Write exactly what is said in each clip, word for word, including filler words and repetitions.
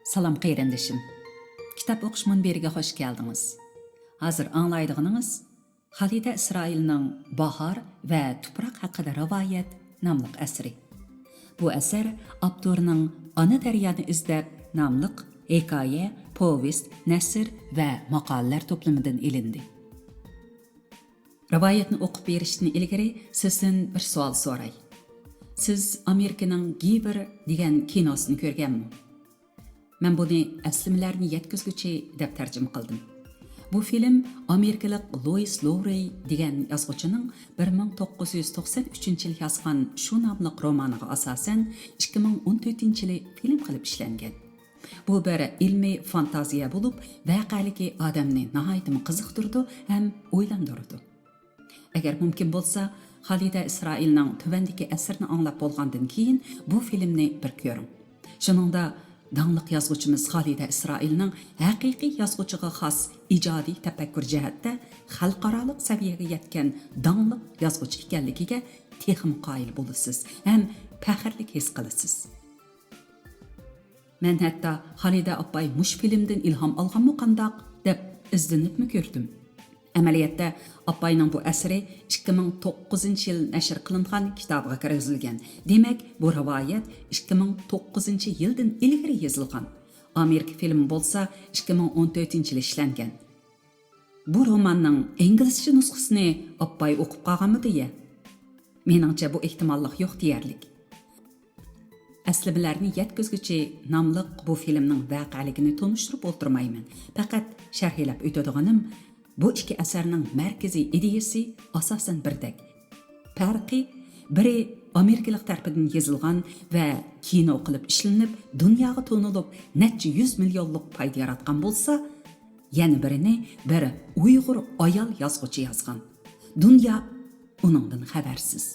سالام قېرىندىشىم. كىتاب ئوقۇش مۇنبىرىگە خوش كەلدىڭىز. ھازىر ئاڭلايدىغىنىڭىز خالىدە ئىسرائىلنىڭ باھار ۋە تۇپراق ھەققىدە رىۋايەت ناملىق ئەسىرى. بۇ ئەسەر ئاپتورنىڭ ئانا دەريانى ئىزدەپ ناملىق ھېكايە، پوۋېست، نەسر ۋە ماقالىلەر توپلىمىدىن ئېلىندى. رىۋايەتنى ئوقۇپ بېرىشتىن ئىلگىرى سىزدىن بىر سوئال سوراي. سىز ئامېرىكىنىڭ گىۋېر دېگەن كىنوسىنى كۆرگەنمۇ؟ مەن بۇنى ئەسلىمىلەرنى يەتكۈزگۈچى دەپ تەرجىمە قىلدىم. بۇ فىلىم ئامېرىكىلىق لويىس لوۋرېي دېگەن يازغۇچىنىڭ بىر مىڭ توققۇز يۈز توقسەن ئۈچىنچى يىلى يازغان شۇ ناملىق رومانىغا ئاساسەن، ئىككى مىڭ ئون تۆتىنچى يىلى فىلىم قىلىپ ئىشلەنگەن. بۇ بىر ئىلمىي فانتازىيە بولۇپ، ۋەقەلىكى ئادەمنى ناھايىتىمۇ قىزىقتۇرىدۇ ھەم ئويلاندۇرىدۇ. ئەگەر مۇمكىن بولسا، خالىدە ئىسرائىلنىڭ تۆۋەندىكى ئەسىرىنى ئاڭلاپ بولغاندىن كېيىن بۇ فىلىمنى بىر كۆرۈڭ. شۇنىڭدا داڭلىق يازغۇچىمىز خالىدە ئىسرائىلنىڭ ھەقىقىي يازغۇچىغا خاس ئىجادىي تەپەككۇر جەھەتتە خەلقئارالىق سەۋىيەگە يەتكەن داڭلىق يازغۇچى ئىكەنلىكىگە تېخىمۇ قايىل بولىسىز ھەم پەخىرلىك ھېس قىلىسىز. مەن ھەتتا خالىدە ئاپاي مۇشۇ فىلىمدىن ئىلھام ئالغانمۇ قانداق دەپ ئىزدىنىپمۇ كۆردۈم. ئەمەلىيەتتە، ئاپاينىڭ بۇ ئەسىرى ئىككى مىڭ توققۇزىنچى يىل نەشر قىلىنغان كىتابىغا كىرگۈزۈلگەن. دېمەك، بۇ رىۋايەت ئىككى مىڭ توققۇزىنچى يىلدىن ئىلگىرى يېزىلغان. ئامېرىكا فىلىمى بولسا ئىككى مىڭ ئون تۆتىنچى يىلى ئىشلەنگەن. بۇ روماننىڭ ئىنگلىزچە نۇسخىسىنى ئاپاي ئوقۇپ قالغانمىدى يە؟ مېنىڭچە، بۇ ئېھتىماللىق يوق دېيەرلىك. ئەسلىمىلەرنى يەتكۈزگۈچى ناملىق بۇ فىلىمنىڭ ۋەقەلىكىنى تونۇشتۇرۇپ ئولتۇرمايمەن. پەقەت شەرھلەپ ئۆتىدىغىنىم، بۇ ئىككى ئەسەرنىڭ مەركىزىي ئىدىيىسى ئاساسەن بىردەك. پەرقى، بىرى ئامېرىكىلىق تەرىپىدىن يېزىلغان ۋە كىنو قىلىپ ئىشلىنىپ، دۇنياغا تونۇلۇپ، نەچچە يۈز مىليونلۇق پايدا ياراتقان بولسا، يەنە بىرىنى بىر ئۇيغۇر ئايال يازغۇچى يازغان. دۇنيا ئۇنىڭدىن خەۋەرسىز.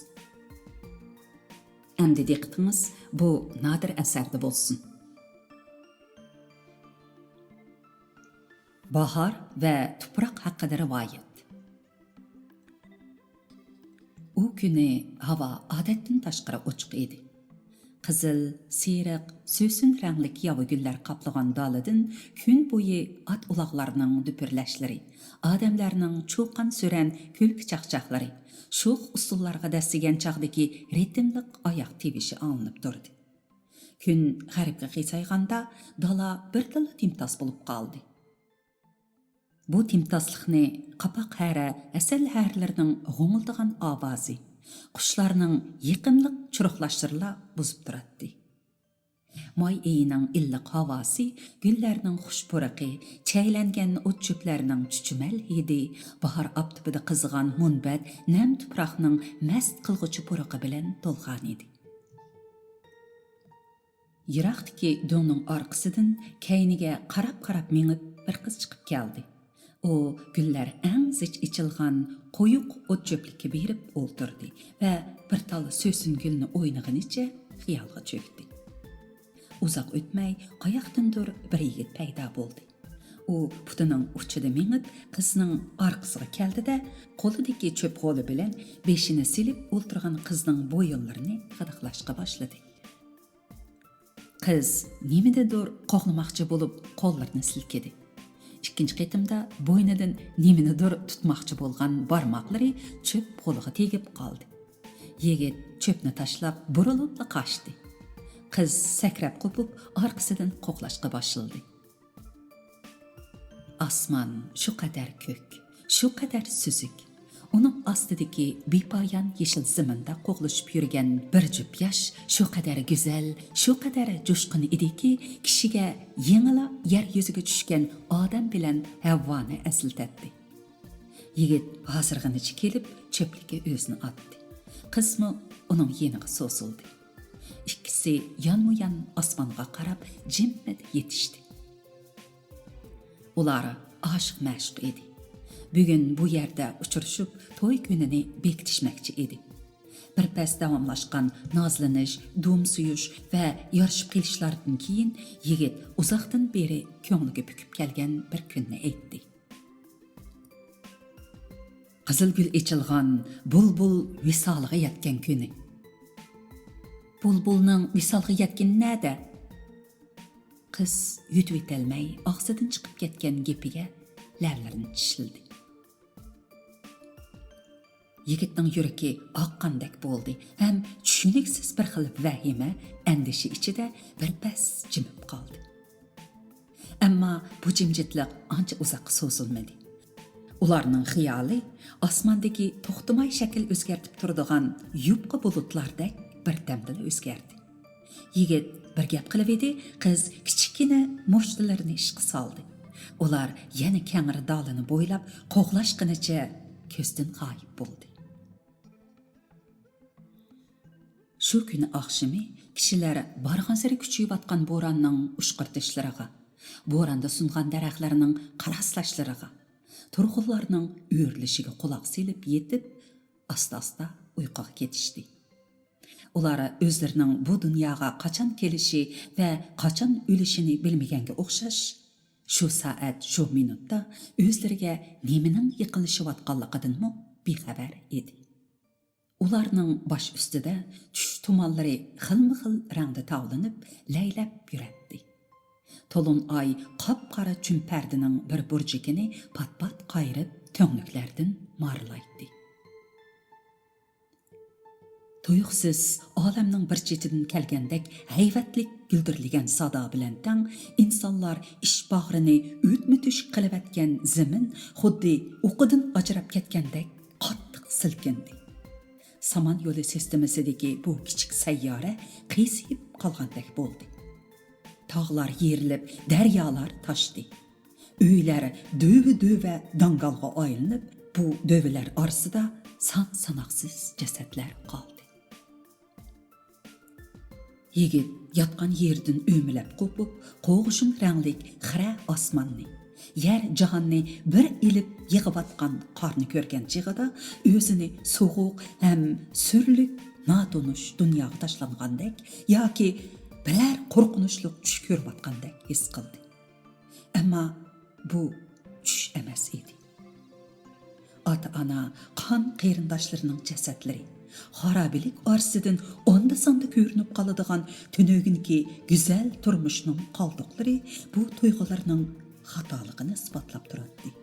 ئەمدى دىققىتىڭىز بۇ نادىر ئەسەردە بولسۇن. باھار ۋە تۇپراق ھەققىدە رىۋايەت. ئۇ كۈنى ھاۋا ئادەتتىن تاشقىرى ئوچۇق ئىدى. قىزىل، سېرىق، سۆسۈن رەڭلىك ياۋا گۈللەر قاپلىغان دالىدىن كۈن بويى ئات-ئۇلاغلارنىڭ دۈپۈرلەشلىرى، ئادەملەرنىڭ چۇقان-سۈرەن كۈلكە-چاقچاقلىرى، شوخ ئۇسسۇللارغا دەسسىگەن چاغدىكى رىتىملىق ئاياق تىۋىشى ئاڭلىنىپ تۇردى. كۈن غەربكە قىيسايغاندا دالا بىردىنلا تىمتاس بولۇپ قالدى. بۇ تىمتاسلىقنى قاپاق ھەرە، ھەسەل ھەرىلىرىنىڭ غوڭۇلدىغان ئاۋازى، قۇشلارنىڭ يېقىملىق چۇرۇقلاشلىرىلا بۇزۇپ تۇراتتى. ماي ئېيىنىڭ ئىللىق ھاۋاسى، گۈللەرنىڭ خۇش پۇرىقى، چەيلەنگەن ئوت-چۆپلەرنىڭ چۈچۈمەل ھىدى، باھار ئاپتىپىدا قىزىغان مۇنبەت نەم تۇپراقنىڭ مەست قىلغۇچى پۇرىقى بىلەن تولغانىدى. يىراقتىكى دۆڭنىڭ ئارقىسىدىن كەينىگە قاراپ-قاراپ مېڭىپ بىر قىز چىقىپ كەلدى. ئۇ گۈللەر ئەڭ زىچ ئېچىلغان قويۇق ئوت-چۆپلۈككە بېرىپ ئولتۇردى ۋە بىر تال سۆسۈن گۈلنى ئوينىغىنىچە خىيالغا چۆكتى. ئۇزاق ئۆتمەي قاياقتىندۇر بىر يىگىت پەيدا بولدى. ئۇ پۇتىنىڭ ئۇچىدا مېڭىپ، قىزنىڭ ئارقىسىغا كەلدى-دە، قولىدىكى چۆپ غولى بىلەن بېشىنى سېلىپ ئولتۇرغان قىزنىڭ بويۇنلىرىنى غىدىقلاشقا باشلىدى. قىز نېمىنىدۇر قوغلىماقچى بولۇپ قوللىرىنى سىلكىدى. ئىككىنچى قېتىمدا بوينىدىن نېمىنىدۇر تۇتماقچى بولغان بارماقلىرى چۆپ غولىغا تېگىپ قالدى. يىگىت چۆپنى تاشلاپ بۇرۇلۇپلا قاچتى. قىز سەكرەپ قوپۇپ ئارقىسىدىن قوغلاشقا باشلىدى. ئاسمان شۇ قەدەر كۆك، شۇ قەدەر سۈزۈك. ئۇنىڭ ئاستىدىكى بىپايان يېشىل زېمىندا قوغلىشىپ يۈرگەن بىر جۈپ ياش شۇ قەدەر گۈزەل، شۇ قەدەر جۇشقۇن ئىدىكى، كىشىگە يېڭىلا يەر يۈزىگە چۈشكەن ئادەم بىلەن ھەۋۋانى ئەسلىتەتتى. يىگىت ھازىرغىنىچە كېلىپ، چۆپلۈككە ئۆزىنى ئاتتى. قىزمۇ ئۇنىڭ يېنىغا سوزۇلدى. ئىككىسى يانمۇيان ئاسمانغا قاراپ جىممىدە يېتىشتى. ئۇلار ئاشىق-مەشۇق ئىدى. بۈگۈن بۇ يەردە ئۇچرىشىپ، توي كۈنىنى بېكىتىشمەكچى ئىدى. بىر پەس داۋاملاشقان نازلىنىش، دۈم سۆيۈش ۋە يارىشىپ قېلىشلاردىن كېيىن، يىگىت ئۇزاقتىن بېرى كۆڭلىگە پۈكۈپ كەلگەن بىر كۈننى ئېيتتى. قىزىل گۈل ئېچىلغان، بۇلبۇل ۋىسالىغا يەتكەن كۈنى. بۇلبۇلنىڭ ۋىسالغا يەتكىنى نەدە؟ قىز يۇتۇۋېتەلمەي ئاغزىدىن چىقىپ كەتكەن گېپىگە لەۋلىرىنى چىشلىدى. يىگىتنىڭ يۈرىكى ئاققاندەك بولدى ھەم چۈشىنىكسىز بىر خىل ۋەھىمە، ئەندىشە ئىچىدە بىر پەس جىمىپ قالدى. ئەمما بۇ جىمجىتلىق ئانچە ئۇزاققا سوزۇلمىدى. ئۇلارنىڭ خىيالى ئاسماندىكى توختىماي شەكىل ئۆزگەرتىپ تۇرىدىغان يۇپقا بۇلۇتلاردەك بىردەمدىلا ئۆزگەردى. يىگىت بىر گەپ قىلىۋىدى، قىز كىچىككىنە مۇشتلىرىنى ئىشقا سالدى. ئۇلار يەنە كەڭرى دالىنى بويلاپ قوغلاشقىنىچە كۆزدىن غايىب بولدى. شۇ كۈنى ئاخشىمى كىشىلەر بارغانسېرى كۈچىيىۋاتقان بوراننىڭ ئۇشقۇرتۇشلىرىغا، بوراندا سۇنغان دەرەخلەرنىڭ قاراسلاشلىرىغا، تۇرغۇنلارنىڭ ئۆرۈلۈشىگە قۇلاق سېلىپ يېتىپ، ئاستا-ئاستا ئۇيقۇغا كېتىشتى. ئۇلار ئۆزلىرىنىڭ بۇ دۇنياغا قاچان كېلىشى ۋە قاچان ئۆلۈشىنى بىلمىگەنگە ئوخشاش، شۇ سائەت، شۇ مىنۇتتا ئۆزلىرىگە نېمىنىڭ يېقىنلىشىۋاتقانلىقىدىنمۇ بىخەۋەر ئىدى. ئۇلارنىڭ باش ئۈستىدە چۈش تۇمانلىرى خىلمۇ خىل رەڭدە تاۋلىنىپ، لەيلەپ يۈرەتتى. تولۇن ئاي قاپقارا چۈن پەردىنىڭ بىر بۇرجىكىنى پات-پات قايرىپ، تۈڭلۈكلەردىن مارىلايتتى. تۇيۇقسىز ئالەمنىڭ بىر چېتىدىن كەلگەندەك ھەيۋەتلىك گۈلدۈرلىگەن سادا بىلەن تەڭ، ئىنسانلار ئىچ باغرىنى ئۆتمە تۆشۈك قىلىۋەتكەن زېمىن خۇددى ئۇقىدىن ئاجراپ كەتكەندەك قاتتىق سىلكىندى. سامان يولى سىستېمىسىدىكى بۇ كىچىك سەييارە قىيسىيىپ قالغاندەك بولدى. تاغلار يېرىلىپ، دەريالار تاشتى. ئۆيلەر دۆۋە-دۆۋە داڭگالغا ئايلىنىپ، بۇ دۆۋىلەر ئارىسىدا سان-ساناقسىز جەسەتلەر قالدى. يىگىت ياتقان يېرىدىن ئۆمىلەپ قوپۇپ، قوغۇشۇن رەڭلىك خىرە ئاسماننى، يەر جاھاننى بىر ئېلىپ يىغىۋاتقان قارنى كۆرگەن چېغىدا ئۆزىنى سوغۇق ھەم سۈرلۈك، ناتونۇش دۇنياغا تاشلانغاندەك ياكى بىرەر قورقۇنچلۇق چۈش كۆرۈۋاتقاندەك ھېس قىلدى. ئەمما بۇ چۈش ئەمەس ئىدى. ئاتا-ئانا، قان قېرىنداشلىرىنىڭ جەسەتلىرى، خارابىلىك ئارىسىدىن ئاندا-ساندا كۆرۈنۈپ قالىدىغان تۈنۈگۈنكى گۈزەل تۇرمۇشنىڭ قالدۇقلىرى بۇ تۇيغۇلىرىنىڭ خاتالىقىنى ئىسپاتلاپ تۇراتتى.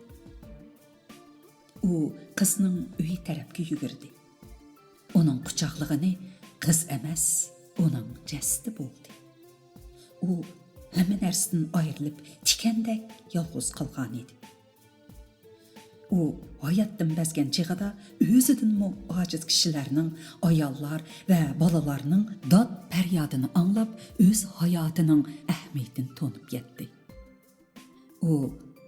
ئۇ قىزنىڭ ئۆيى تەرەپكە يۈگۈردى. ئۇنىڭ قۇچاقلىغىنى قىز ئەمەس، ئۇنىڭ جەسىتى بولدى. ئۇ ھەممە نەرسىدىن ئايرىلىپ، تىكەندەك يالغۇز قالغانىدى. ئۇ ھاياتتىن بەزگەن چېغىدا ئۆزىدىنمۇ ئاجىز كىشىلەرنىڭ، ئاياللار ۋە بالىلارنىڭ داد-پەريادىنى ئاڭلاپ، ئۆز ھاياتىنىڭ ئەھمىيىتىنى تونۇپ يەتتى. ئۇ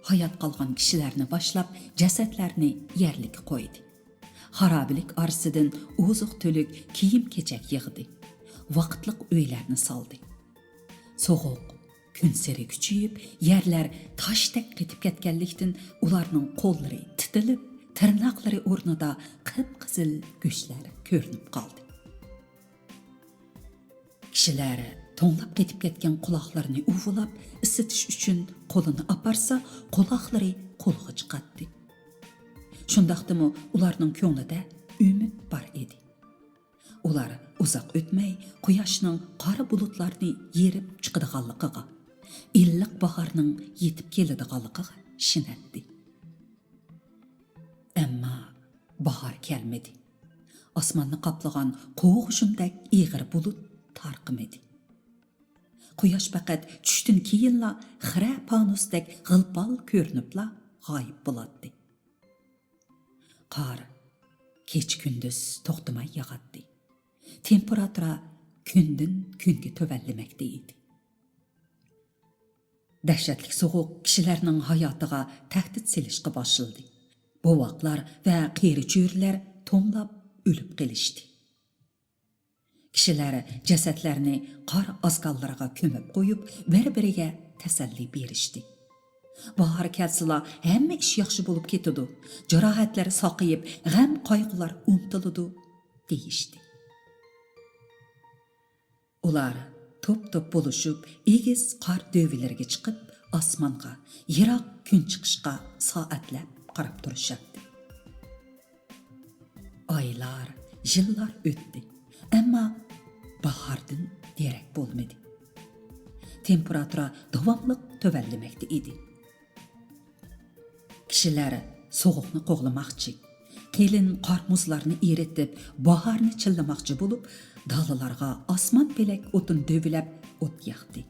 ھايات قالغان كىشىلەرنى باشلاپ، جەسەتلەرنى يەرلىككە قويدى. خارابىلىك ئارىسىدىن ئوزۇق-تۈلۈك، كىيىم-كېچەك يىغدى. ۋاقىتلىق ئۆيلەرنى سالدى. سوغۇق كۈنسېرى كۈچىيىپ، يەرلەر تاشتەك قېتىپ كەتكەنلىكتىن، ئۇلارنىڭ قوللىرى تىتىلىپ، تىرناقلىرى ئورنىدا قىپقىزىل گۆشلەر كۆرۈنۈپ قالدى. كىشىلەر توڭلاپ قېتىپ كەتكەن قۇلاقلىرىنى ئۇۋىلاپ ئىسسىتىش ئۈچۈن قولىنى ئاپارسا، قۇلاقلىرى قولغا چىقاتتى. شۇنداقتىمۇ ئۇلارنىڭ كۆڭلىدە ئۈمىد بار ئىدى. ئۇلار ئۇزاق ئۆتمەي قۇياشنىڭ قارا بۇلۇتلارنى يېرىپ چىقىدىغانلىقىغا، ئىللىق باھارنىڭ يېتىپ كېلىدىغانلىقىغا ئىشىنەتتى. ئەمما باھار كەلمىدى. ئاسماننى قاپلىغان قوغۇشۇندەك ئېغىر بۇلۇت تارقىمىدى. قۇياش پەقەت چۈشتىن كېيىنلا خىرە پانۇستەك غىلپال كۆرۈنۈپلا غايىب بولاتتى. قار كېچە-كۈندۈز توختىماي ياغاتتى. تېمپېراتۇرا كۈندىن-كۈنگە تۆۋەنلىمەكتە ئىدى. دەھشەتلىك سوغۇق كىشىلەرنىڭ ھاياتىغا تەھدىت سېلىشقا باشلىدى. بوۋاقلار ۋە قېرى-چۆرىلەر توڭلاپ ئۆلۈپ قېلىشتى. كىشىلەر جەسەتلەرنى قار ئازگاللىرىغا كۆمۈپ قويۇپ، بىر-بىرىگە تەسەللى بېرىشتى. باھار كەلسىلا، ھەممە ئىش ياخشى بولۇپ كېتىدۇ، جاراھەتلەر ساقىيىپ، غەم-قايغۇلار ئۇنتۇلىدۇ، دېيىشتى. ئۇلار توپ-توپ بولۇشۇپ، ئېگىز قار دۆۋىلىرىگە چىقىپ، ئاسمانغا، يىراق كۈن چىقىشقا سائەتلەپ قاراپ تۇرۇشاتتى. ئايلار، يىللار ئۆتتى، ئەمما باھاردىن دېرەك بولمىدى. تېمپېراتۇرا داۋاملىق تۆۋەنلىمەكتە ئىدى. كىشىلەر سوغۇقنى قوغلىماقچى، قېلىن قار-مۇزلارنى ئېرىتىپ، باھارنى چىللىماقچى بولۇپ، دالىلارغا ئاسمان پېلەك ئوتۇن دۆۋىلەپ ئوت ياقتى.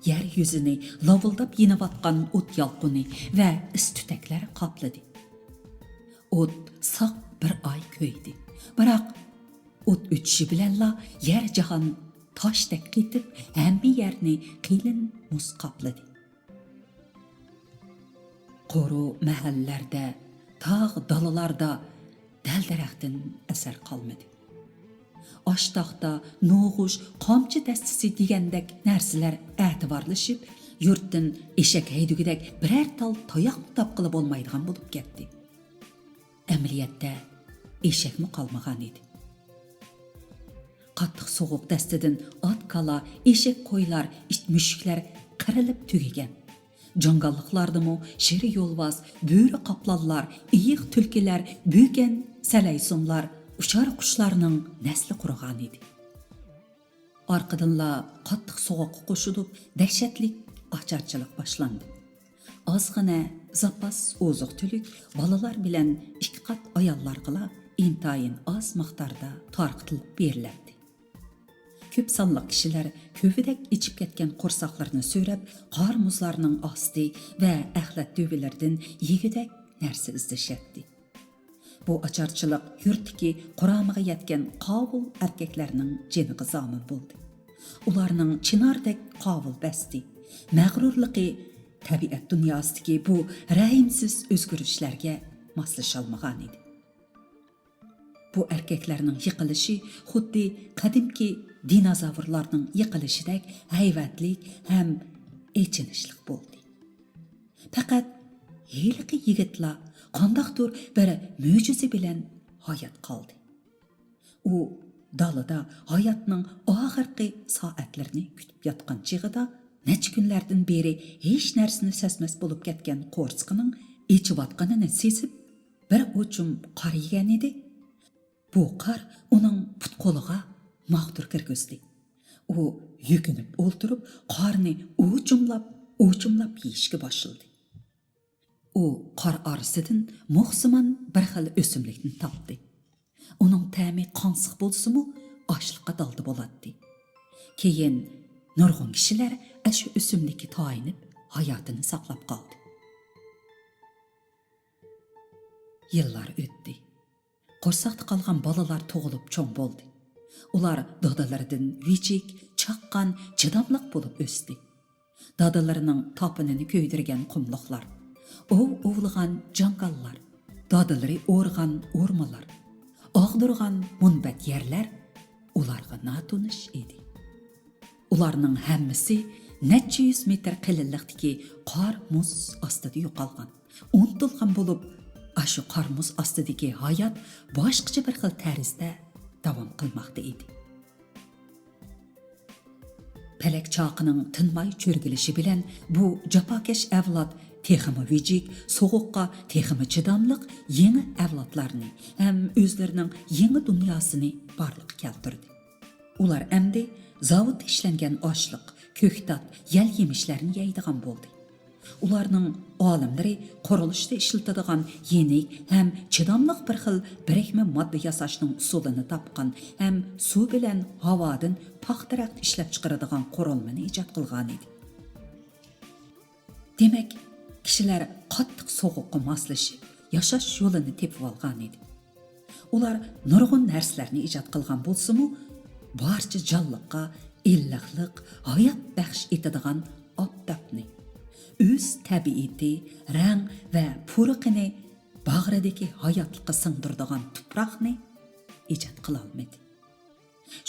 يەر يۈزىنى لاۋۇلداپ يېنىۋاتقان ئوت يالقۇنى ۋە ئىس تۈتەكلەر قاپلىدى. ئوت ساق بىر ئاي كۆيدى. بىراق، ئوت ئۆچۈشى بىلەنلا يەر جاھان تاشتەك قېتىپ، ھەممە يەرنى قېلىن مۇز قاپلىدى. قورۇ مەھەللىلەردە، تاغ دالىلاردا دەل-دەرەختىن ئەسەر قالمىدى. ئاشتاختا، نوغۇچ، قامچا دەستىسى دېگەندەك نەرسىلەر ئەتىۋارلىشىپ، يۇرتتىن ئېشەك ھەيدىگۈدەك بىرەر تال تاياقمۇ تاپقىلى بولمايدىغان بولۇپ كەتتى. ئەمەلىيەتتە، ئېشەكمۇ قالمىغان ئىدى. قاتتىق سوغۇق دەستىدىن ئات-كالا، ئېشەك-قويلار، ئىت-مۈشۈكلەر قىرىلىپ تۈگىگەن. جاڭگاللىقلاردىمۇ شىر-يولۋاس، بۆرە-قاپلانلار، ئېيىق-تۈلكىلەر، بۆكەن، سەلەيسۇنلار، ئۇچار قۇشلارنىڭ نەسلى قۇرۇغانىدى. ئارقىدىنلا قاتتىق سوغۇققا قوشۇلۇپ، دەھشەتلىك ئاچارچىلىق باشلاندى. ئازغىنە زاپاس ئوزۇق-تۈلۈك بالىلار بىلەن ئىككى قات ئاياللارغىلا ئىنتايىن ئاز مىقداردا تارقىتىلىپ بېرىلەتتى. كۆپ سانلىق كىشىلەر كۆۋىدەك ئېچىپ كەتكەن قورساقلىرىنى سۆرەپ، قار-مۇزلارنىڭ ئاستى ۋە ئەخلەت دۆۋىلىرىدىن يېگۈدەك نەرسە ئىزدىشەتتى. بۇ ئاچارچىلىق يۇرتتىكى قۇرامىغا يەتكەن قاۋۇل ئەركەكلەرنىڭ جېنىغا زامىن بولدى. ئۇلارنىڭ چىناردەك قاۋۇل بەستى، مەغرۇرلۇقى تەبىئەت دۇنياسىدىكى بۇ رەھىمسىز ئۆزگىرىشلەرگە ماسلىشالمىغانىدى. بۇ ئەركەكلەرنىڭ يىقىلىشى خۇددى قەدىمكى دىنوزاۋرلارنىڭ يىقىلىشىدەك ھەيۋەتلىك ھەم ئېچىنىشلىق بولدى. پەقەت ھېلىقى يىگىتلا قانداقتۇر بىر مۆجىزە بىلەن ھايات قالدى. ئۇ دالىدا ھاياتنىڭ ئاخىرقى سائەتلىرىنى كۈتۈپ ياتقان چېغىدا، نەچچە كۈنلەردىن بېرى ھېچ نەرسىنى سەزمەس بولۇپ كەتكەن قورسىقىنىڭ ئېچىۋاتقىنىنى سېزىپ، بىر ئوچۇم قار يېگەنىدى. بۇ قار ئۇنىڭ پۇت-قولىغا ماغدۇر كىرگۈزدى. ئۇ يۈكۈنۈپ ئولتۇرۇپ، قارنى ئوچۇملاپ، ئوچۇملاپ يېيىشكە باشلىدى. ئۇ قار ئارىسىدىن مۇخسىمان بىر خىل ئۆسۈملۈكنى تاپتى. ئۇنىڭ تەمى قاڭسىق بولسىمۇ، ئاچلىققا دالدا بولاتتى. كېيىن نۇرغۇن كىشىلەر ئاشۇ ئۆسۈملۈككە تايىنىپ، ھاياتىنى ساقلاپ قالدى. يىللار ئۆتتى. قورساقتا قالغان بالىلار تۇغۇلۇپ چوڭ بولدى. ئۇلار دادىلىرىدىن ۋىجىك، چاققان، چىداملىق بولۇپ ئۆستى. دادىلىرىنىڭ تاپىنىنى كۆيدۈرگەن قۇملۇقلار، ئوۋ ئوۋلىغان جاڭگاللار، دادىلىرى ئورغان ئورمىلار، ئاغدۇرغان مۇنبەت يەرلەر ئۇلارغا ناتونۇش ئىدى. ئۇلارنىڭ ھەممىسى نەچچە يۈز مېتىر قېلىنلىقتىكى قار-مۇز ئاستىدا يوقالغان، ئۇنتۇلغان بولۇپ، ئاشۇ قار-مۇز ئاستىدىكى ھايات باشقىچە بىر خىل تەرزدە داۋام قىلماقتا ئىدى. پەلەك چاقىنىڭ تىنماي چۆرگىلىشى بىلەن بۇ جاپاكەش ئەۋلاد تېخىمۇ ۋىجىك، سوغۇققا تېخىمۇ چىداملىق يېڭى ئەۋلادلارنى ھەم ئۆزلىرىنىڭ يېڭى دۇنياسىنى بارلىققا كەلتۈردى. ئۇلار ئەمدى زاۋۇتتا ئىشلەنگەن ئاشلىق، كۆكتات، يەل يېمىشلەرنى يەيدىغان بولدى. ئۇلارنىڭ ئالىملىرى قۇرۇلۇشتا ئىشلىتىدىغان يېنىك ھەم چىداملىق بىر خىل بىرىكمە ماددا ياساشنىڭ ئۇسۇلىنى تاپقان ھەم سۇ بىلەن ھاۋادىن پاختا رەخت ئىشلەپچىقىرىدىغان قۇرۇلمىنى ئىجاد قىلغانىدى. دېمەك، كىشىلەر قاتتىق سوغۇققا ماسلىشىپ، ياشاش يولىنى تېپىۋالغانىدى. ئۇلار نۇرغۇن نەرسىلەرنى ئىجاد قىلغان بولسىمۇ، بارچە جانلىققا ئىللىقلىق، ھايات بەخش ئېتىدىغان ئاپتاپنى، ئۆز تەبىئىتى، رەڭ ۋە پۇرىقىنى، باغرىدىكى ھاياتلىققا سىڭدۈرىدىغان تۇپراقنى ئىجاد قىلالمىدى.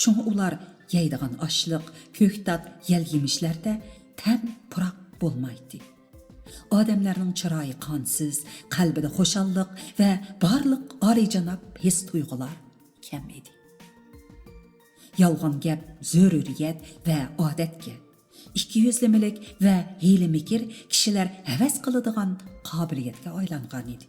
شۇڭا ئۇلار يەيدىغان ئاشلىق، كۆكتات، يەل يېمىشلەردە تەم پۇراق بولمايتتى. ئادەملەرنىڭ چىرايى قانسىز، قەلبىدە خۇشاللىق ۋە بارلىق ئالىيجاناب ھېس-تۇيغۇلار كەم ئىدى. يالغان گەپ زۆرۈرىيەت ۋە ئادەتكە، ئىككىيۈزلىمىلىك ۋە ھىيلە-مىكىر كىشىلەر ھەۋەس قىلىدىغان قابىلىيەتكە ئايلانغانىدى.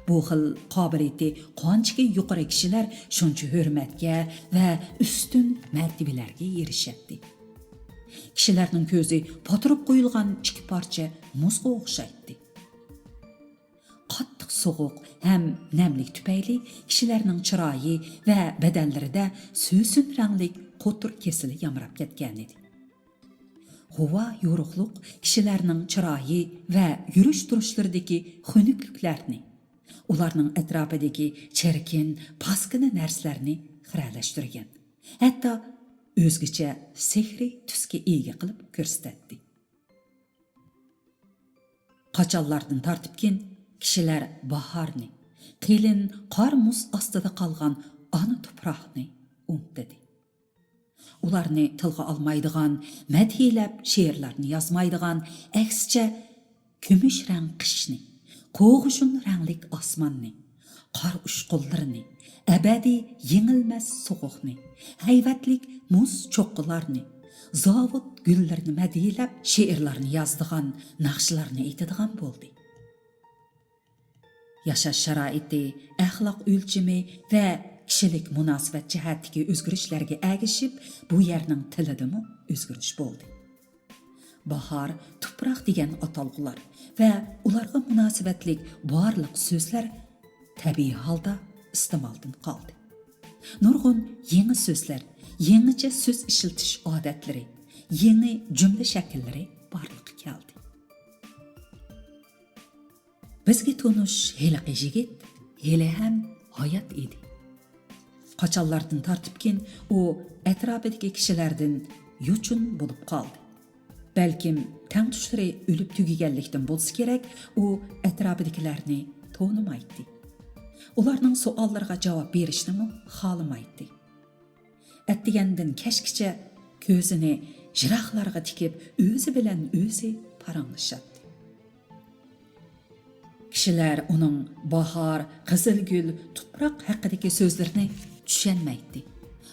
بۇ خىل قابىلىيىتى قانچىكى يۇقىرى كىشىلەر شۇنچە ھۆرمەتكە ۋە ئۈستۈن مەرتىۋىلەرگە ئېرىشەتتى. كىشىلەرنىڭ كۆزى پاتۇرۇپ قويۇلغان ئىككى پارچە مۇزغا ئوخشايتتى. قاتتىق سوغۇق ھەم نەملىك تۈپەيلى كىشىلەرنىڭ چىرايى ۋە بەدەنلىرىدە سۆسۈن رەڭلىك قوتۇر كېسىلى يامراپ كەتكەنىدى. غۇۋا يورۇقلۇق كىشىلەرنىڭ چىرايى ۋە يۈرۈش-تۇرۇشلىرىدىكى خۇنۈكلۈكلەرنى، ئۇلارنىڭ ئەتراپىدىكى چىركىن، پاسكىنا نەرسىلەرنى خىرەلەشتۈرگەن، ھەتتا ئۆزگىچە سېھرىي تۈسكە ئىگە قىلىپ كۆرسىتەتتى. قاچانلاردىن تارتىپكىن كىشىلەر باھارنى، قېلىن قار-مۇز ئاستىدا قالغان ئانا تۇپراقنى ئۇنتۇدى. ئۇلارنى تىلغا ئالمايدىغان، مەدھىيلەپ شېئىرلارنى يازمايدىغان، ئەكسىچە، كۈمۈش رەڭ قىشنى، قوغۇشۇن رەڭلىك ئاسماننى، قار ئۇچقۇنلىرىنى، ئەبەدىي يېڭىلمەس سوغۇقنى، ھەيۋەتلىك مۇز چوققىلارنى، زاۋۇت گۈللىرىنى مەدھىيلەپ شېئىرلارنى يازىدىغان، ناخشىلارنى ئېيتىدىغان بولدى. ياشاش شارائىتى، ئەخلاق ئۆلچىمى ۋە كىشىلىك مۇناسىۋەت جەھەتتىكى ئۆزگىرىشلەرگە ئەگىشىپ، بۇ يەرنىڭ تىلىدىمۇ ئۆزگىرىش بولدى. باھار، تۇپراق دېگەن ئاتالغۇلار ۋە ئۇلارغا مۇناسىۋەتلىك بارلىق سۆزلەر تەبىئىي ھالدا ئىستېمالدىن قالدى. نۇرغۇن يېڭى سۆزلەر، يېڭىچە سۆز ئىشلىتىش ئادەتلىرى، يېڭى جۈملە شەكىللىرى بارلىققا كەلدى. بىزگە تونۇش ھېلىقى يىگىت ھېلىھەم ھايات ئىدى. قاچانلاردىن تارتىپكىن ئۇ ئەتراپىدىكى كىشىلەردىن يوچۇن بولۇپ قالدى. بەلكىم تەڭتۇشلىرى ئۆلۈپ تۈگىگەنلىكتىن بولسا كېرەك، ئۇ ئەتراپىدىكىلەرنى تونۇمايتتى. ئۇلارنىڭ سوئاللىرىغا جاۋاب بېرىشنىمۇ خالىمايتتى. ئەتىگەندىن كەچكىچە كۆزىنى يىراقلارغا تىكىپ، ئۆزى بىلەن ئۆزى پاراڭلىشاتتى. كىشىلەر ئۇنىڭ باھار، قىزىلگۈل، تۇپراق ھەققىدىكى سۆزلىرىنى چۈشەنمەيتتى.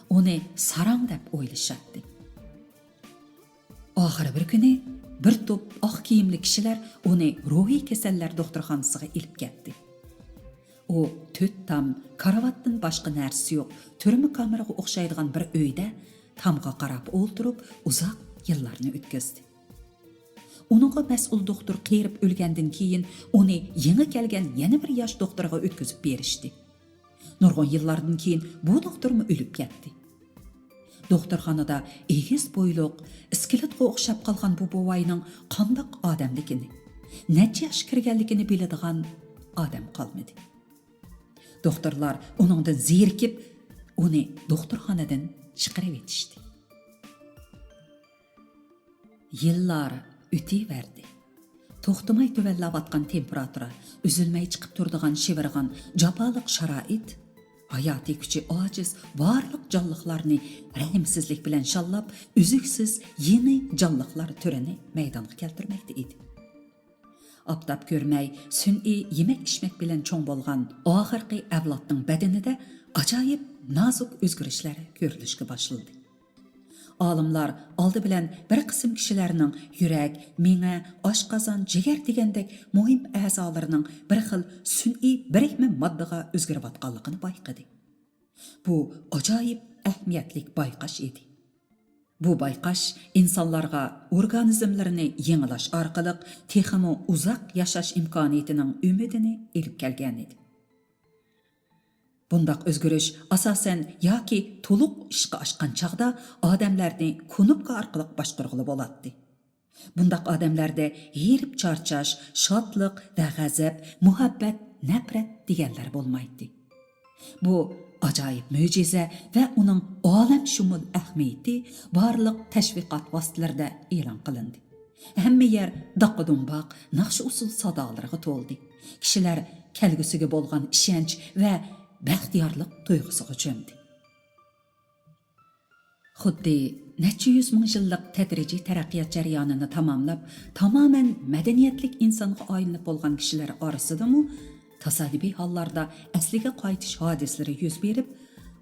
ئۇنى ساراڭ دەپ ئويلىشاتتى. ئاخىرى بىر كۈنى بىر توپ ئاق كىيىملىك كىشىلەر ئۇنى روھىي كېسەللەر دوختۇرخانىسىغا ئېلىپ كەتتى. ئۇ تۆت تام، كارىۋاتتىن باشقا نەرسىسى يوق، تۈرمە كامېرىغا ئوخشايدىغان بىر ئۆيدە تامغا قاراپ ئولتۇرۇپ ئۇزاق يىللارنى ئۆتكۈزدى. ئۇنىڭغا مەسئۇل دوختۇر قېرىپ ئۆلگەندىن كېيىن، ئۇنى يېڭى كەلگەن يەنە بىر ياش دوختۇرغا ئۆتكۈزۈپ بېرىشتى. نۇرغۇن يىللاردىن كېيىن بۇ دوختۇرمۇ ئۆلۈپ كەتتى. دوختۇرخانىدا ئېگىز بويلۇق، ئىسكىلىتقا ئوخشاپ قالغان بۇ بوۋاينىڭ قانداق ئادەملىكىنى، نەچچە ياشقا كىرگەنلىكىنى بىلىدىغان ئادەم قالمىدى. دوختۇرلار ئۇنىڭدىن زېرىكىپ، ئۇنى دوختۇرخانىدىن چىقىرىۋېتىشتى. يىللار ئۆتۈۋەردى. توختىماي تۆۋەنلەۋاتقان تېمپېراتۇرا، ئۈزۈلمەي چىقىپ تۇرىدىغان شىۋىرغان جاپالىق شارائىت، ھاياتىي كۈچى ئاجىز بارلىق جانلىقلارنى رەھىمسىزلىك بىلەن شاللاپ، ئۈزۈكسىز يېڭى جانلىقلار تۈرىنى مەيدانغا كەلتۈرمەكتە ئىدى. ئاپتاپ كۆرمەي، سۈنئىي يېمەك-ئىچمەك بىلەن چوڭ بولغان ئاخىرقى ئەۋلادنىڭ بەدىنىدە ئاجايىپ نازۇك ئۆزگىرىشلەر كۆرۈلۈشكە باشلىدى. ئالىملار ئالدى بىلەن بىر قىسىم كىشىلەرنىڭ يۈرەك، مېڭە، ئاشقازان، جىگەر دېگەندەك مۇھىم ئەزالىرىنىڭ بىر خىل سۈنئىي بىرىكمە ماددىغا ئۆزگىرىۋاتقانلىقىنى بايقىدى. بۇ ئاجايىپ ئەھمىيەتلىك بايقاش ئىدى. بۇ بايقاش ئىنسانلارغا ئورگانىزملىرىنى يېڭىلاش ئارقىلىق تېخىمۇ ئۇزاق ياشاش ئىمكانىيىتىنىڭ ئۈمىدىنى ئېلىپ كەلگەنىدى. بۇنداق ئۆزگىرىش ئاساسەن ياكى تولۇق ئىشقا ئاشقان چاغدا ئادەملەرنى كۇنۇپكا ئارقىلىق باشقۇرغىلى بولاتتى. بۇنداق ئادەملەردە ھېرىپ چارچاش، شادلىق ۋە غەزەپ، مۇھەببەت، نەپرەت دېگەنلەر بولمايتتى. بۇ ئاجايىپ مۆجىزە ۋە ئۇنىڭ ئالەمشۇمۇل ئەھمىيىتى بارلىق تەشۋىقات ۋاسىتىلىرىدە ئېلان قىلىندى. ھەممە يەر داققا-دۇمباق، ناخشا-ئۇسسۇل سادالىرىغا تولدى. كىشىلەر كەلگۈسىگە بولغان ئىشەنچ ۋە بەختىيارلىق تۇيغۇسىغا چۆمدى. خۇددى نەچچە يۈز مىڭ يىللىق تەدرىجىي تەرەققىيات جەريانىنى تاماملاپ، تامامەن مەدەنىيەتلىك ئىنسانغا ئايلىنىپ بولغان كىشىلەر ئارىسىدىمۇ تاسادىپىي ھاللاردا ئەسلىگە قايتىش ھادىسىلىرى يۈز بېرىپ،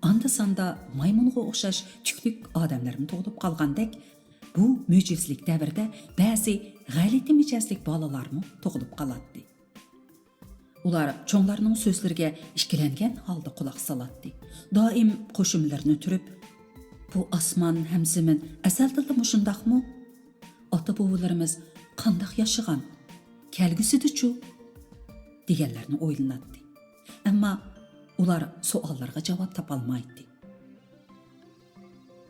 ئاندا-ساندا مايمۇنغا ئوخشاش تۈكلۈك ئادەملەرمۇ تۇغۇلۇپ قالغاندەك، بۇ مۆجىزىلىك دەۋردە بەزى غەلىتە مىجەزلىك بالىلارمۇ تۇغۇلۇپ قالاتتى. ئۇلار چوڭلارنىڭ سۆزلىرىگە ئىككىلەنگەن ھالدا قۇلاق سالاتتى. دائىم قوشۇملىرىنى تۈرۈپ، «بۇ ئاسمان ھەم زېمىن ئەزەلدىنلا مۇشۇنداقمۇ؟» ئاتا-بوۋىلىرىمىز قانداق ياشىغان؟ كەلگۈسىدىچۇ؟ دېگەنلەرنى ئويلىناتتى. ئەمما ئۇلار سوئاللارغا جاۋاب تاپالمايتتى.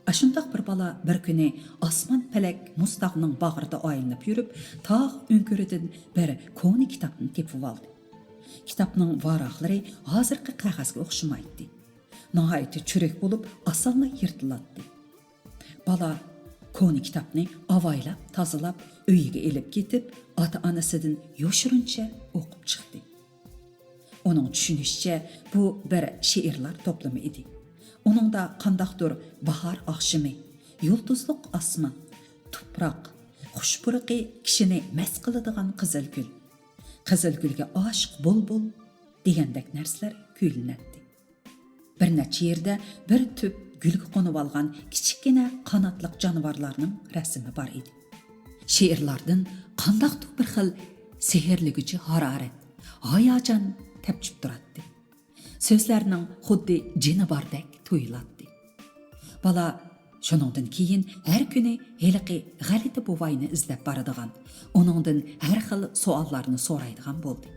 ئاشۇنداق بىر بالا بىر كۈنى ئاسمان پەلەك مۇز تاغنىڭ باغرىدا ئايلىنىپ يۈرۈپ، تاغ ئۆڭكۈرىدىن بىر كونا كىتابنى تېپىۋالدى. كىتابنىڭ ۋاراقلىرى ھازىرقى قەغەزگە ئوخشىمايتتى. ناھايىتى چۈرۈك بولۇپ، ئاسانلا يىرتىلاتتى. بالا كونا كىتابنى ئاۋايلاپ تازىلاپ، ئۆيىگە ئېلىپ كېتىپ، ئاتا-ئانىسىدىن يوشۇرۇنچە ئوقۇپ چىقتى. ئۇنىڭ چۈشىنىشىچە، بۇ بىر شېئىرلار توپلىمى ئىدى. ئۇنىڭدا قانداقتۇر باھار ئاخشىمى، يۇلتۇزلۇق ئاسمان، تۇپراق، خۇش پۇرىقى كىشىنى مەست قىلىدىغان قىزىلگۈل، قىزىلگۈلگە ئاشىق بۇلبۇل دېگەندەك نەرسىلەر كۈيلىنەتتى. بىر نەچچە يېرىدە بىر تۈپ گۈلگە قونۇۋالغان كىچىككىنە قاناتلىق جانىۋارلارنىڭ رەسىمى بار ئىدى. شېئىرلاردىن قانداقتۇر بىر خىل سېھىرلىگۈچى ھارارەت، ھاياجان تەپچىپ تۇراتتى. سۆزلەرنىڭ خۇددى جېنى باردەك تۇيۇلاتتى. بالا شۇنىڭدىن كېيىن ھەر كۈنى ھېلىقى غەلىتە بوۋاينى ئىزدەپ بارىدىغان، ئۇنىڭدىن ھەر خىل سوئاللارنى سورايدىغان بولدى.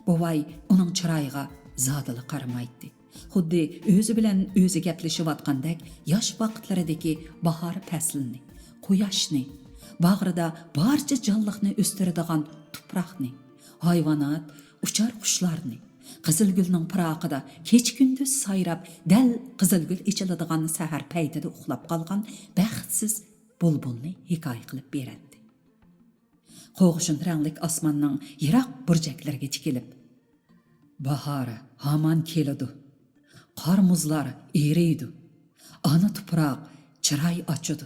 بوۋاي ئۇنىڭ چىرايىغا زادىلا قارىمايتتى. خۇددى ئۆزى بىلەن ئۆزى گەپلىشىۋاتقاندەك ياش ۋاقىتلىرىدىكى باھار پەسلىنى، قۇياشنى، باغرىدا بارچە جانلىقنى ئۆستۈرىدىغان تۇپراقنى، ھايۋانات، ئۇچار قۇشلارنى، قىزىلگۈلنىڭ پىراقىدا كېچە-كۈندۈز سايراپ، دەل قىزىلگۈل ئېچىلىدىغان سەھەر پەيتىدە ئۇخلاپ قالغان بەختسىز بۇلبۇلنى ھېكايە قىلىپ بېرەتتى. قوغۇشۇن رەڭلىك ئاسماننىڭ يىراق بۇرجەكلىرىگە تىكىلىپ، باھار ھامان كېلىدۇ، قار-مۇزلار ئېرىيدۇ، ئانا تۇپراق چىراي ئاچىدۇ.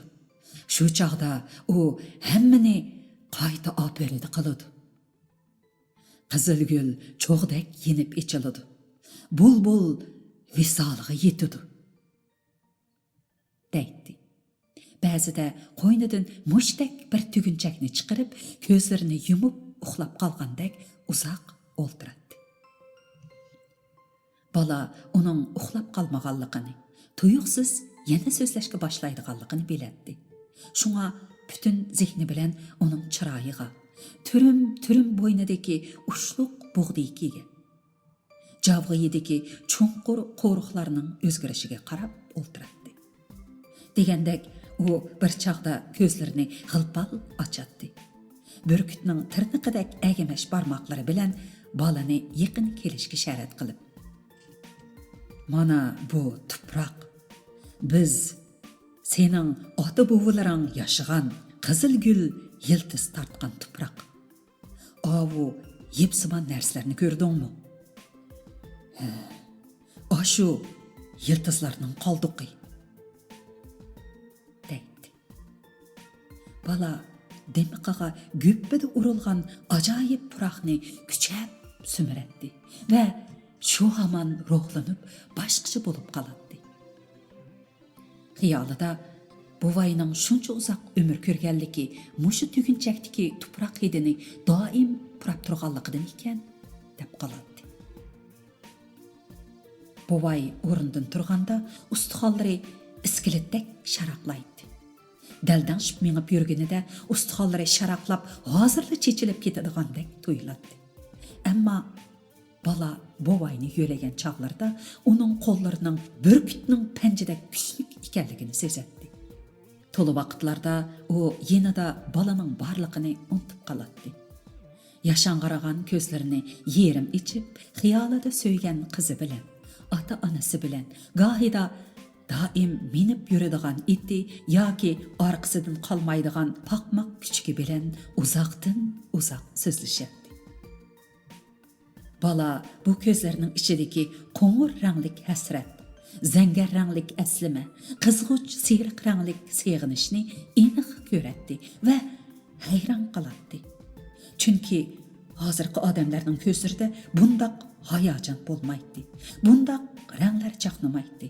شۇ چاغدا ئۇ ھەممىنى قايتا ئاپىرىدە قىلىدۇ. قىزىلگۈل چوغدەك يېنىپ ئېچىلىدۇ. بۇلبۇل ۋىسالىغا يېتىدۇ. دەيتتى. بەزىدە قوينىدىن مۇشتەك بىر تۈگۈنچەكنى چىقىرىپ، كۆزلىرىنى يۇمۇپ ئۇخلاپ قالغاندەك ئۇزاق ئولتۇراتتى. بالا ئۇنىڭ ئۇخلاپ قالمىغانلىقىنى، تۇيۇقسىز يەنە سۆزلەشكە باشلايدىغانلىقىنى بىلەتتى. شۇڭا پۈتۈن زېھنى بىلەن ئۇنىڭ چىرايىغا، تۈرۈم-تۈرۈم بوينىدىكى ئۇچلۇق بۇغدىكىگە، جاۋغىيىدىكى چوڭقۇر قورۇقلارنىڭ ئۆزگىرىشىگە قاراپ ئولتۇراتتى. دېگەندەك، ئۇ بىر چاغدا كۆزلىرىنى غىلپال ئاچاتتى. بۈركۈتنىڭ تىرنىقىدەك ئەگىمەش بارماقلىرى بىلەن بالىنى يېقىن كېلىشكە ئىشارەت قىلىپ، مانا بۇ تۇپراق، بىز سېنىڭ ئاتا-بوۋىلىرىڭ ياشىغان قىزىل گۈل يىلتىز تارتقان تۇپراق. ئاۋۇ يىپسىمان نەرسىلەرنى كۆردۈڭمۇ؟ ھە، ئاشۇ يىلتىزلارنىڭ قالدۇقى، دەيتتى. بالا دىمىقىغا گۈپپىدە ئۇرۇلغان ئاجايىپ پۇراقنى كۈچەپ سۈمۈرەتتى ۋە شۇ ھامان روھلىنىپ باشقىچە بولۇپ قالاتتى. خىيالىدا بوۋاينىڭ شۇنچە ئۇزاق ئۆمۈر كۆرگەنلىكى مۇشۇ تۈگۈنچەكتىكى تۇپراق ھىدىنى دائىم پۇراپ تۇرغانلىقىدىن ئىكەن، دەپ قالاتتى. بوۋاي ئورنىدىن تۇرغاندا ئۇستىخانلىرى ئىسكىلىتتەك شاراقلايتتى. دەلدەڭشىپ مېڭىپ يۈرگىنىدە ئۇستىخانلىرى شاراقلاپ ھازىرلا چېچىلىپ كېتىدىغاندەك تۇيۇلاتتى. ئەمما بالا بوۋاينى يۆلىگەن چاغلىرىدا ئۇنىڭ قوللىرىنىڭ بۈركۈتنىڭ پەنجىدەك كۈچلۈك ئىكەنلىكىنى سېزەتتى. تولا ۋاقىتلاردا ئۇ يېنىدا بالىنىڭ بارلىقىنى ئۇنتۇپ قالاتتى. ياشاڭغىرىغان كۆزلىرىنى يېرىم ئېچىپ، خىيالىدا سۆيگەن قىزى بىلەن، ئاتا-ئانىسى بىلەن، گاھىدا دائىم مىنىپ يۈرىدىغان ئېتى ياكى ئارقىسىدىن قالمايدىغان پاقماق كۈچۈكى بىلەن ئۇزاقتىن ئۇزاق سۆزلىشەتتى. بالا بۇ كۆزلەرنىڭ ئىچىدىكى قوڭۇر رەڭلىك ھەسرەت، زەڭگەر رەڭلىك ئەسلىمە، قىزغۇچ سېرىق رەڭلىك سېغىنىشنى ئېنىق كۆرەتتى ۋە ھەيران قالاتتى. چۈنكى ھازىرقى ئادەملەرنىڭ كۆزلىرىدە بۇنداق ھاياجان بولمايتتى، بۇنداق رەڭلەر چاقنىمايتتى.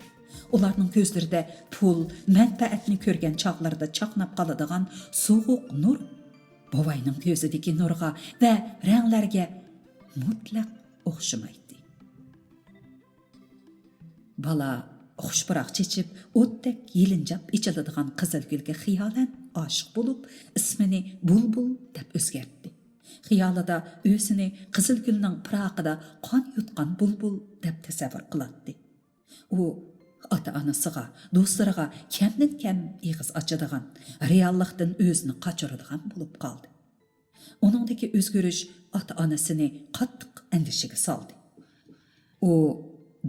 ئۇلارنىڭ كۆزلىرىدە پۇل، مەنپەئەتنى كۆرگەن چاغلىرىدا چاقناپ قالىدىغان سوغۇق نۇر بوۋاينىڭ كۆزىدىكى نۇرغا ۋە رەڭلەرگە مۇتلەق ئوخشىمايتتى. بالا خۇش پۇراق چېچىپ، ئوتتەك يېلىنجاپ ئېچىلىدىغان قىزىل گۈلگە خىيالەن ئاشىق بولۇپ، ئىسمىنى بۇلبۇل دەپ ئۆزگەرتتى. خىيالىدا ئۆزىنى قىزىلگۈلنىڭ پىراقىدا قان يۇتقان بۇلبۇل دەپ تەسەۋۋۇر قىلاتتى. ئۇ ئاتا-ئانىسىغا، دوستلىرىغا كەمدىن-كەم ئېغىز ئاچىدىغان، رېئاللىقتىن ئۆزىنى قاچۇرىدىغان بولۇپ قالدى. ئۇنىڭدىكى ئۆزگىرىش ئاتا-ئانىسىنى قاتتىق ئەندىشىگە سالدى. ئۇ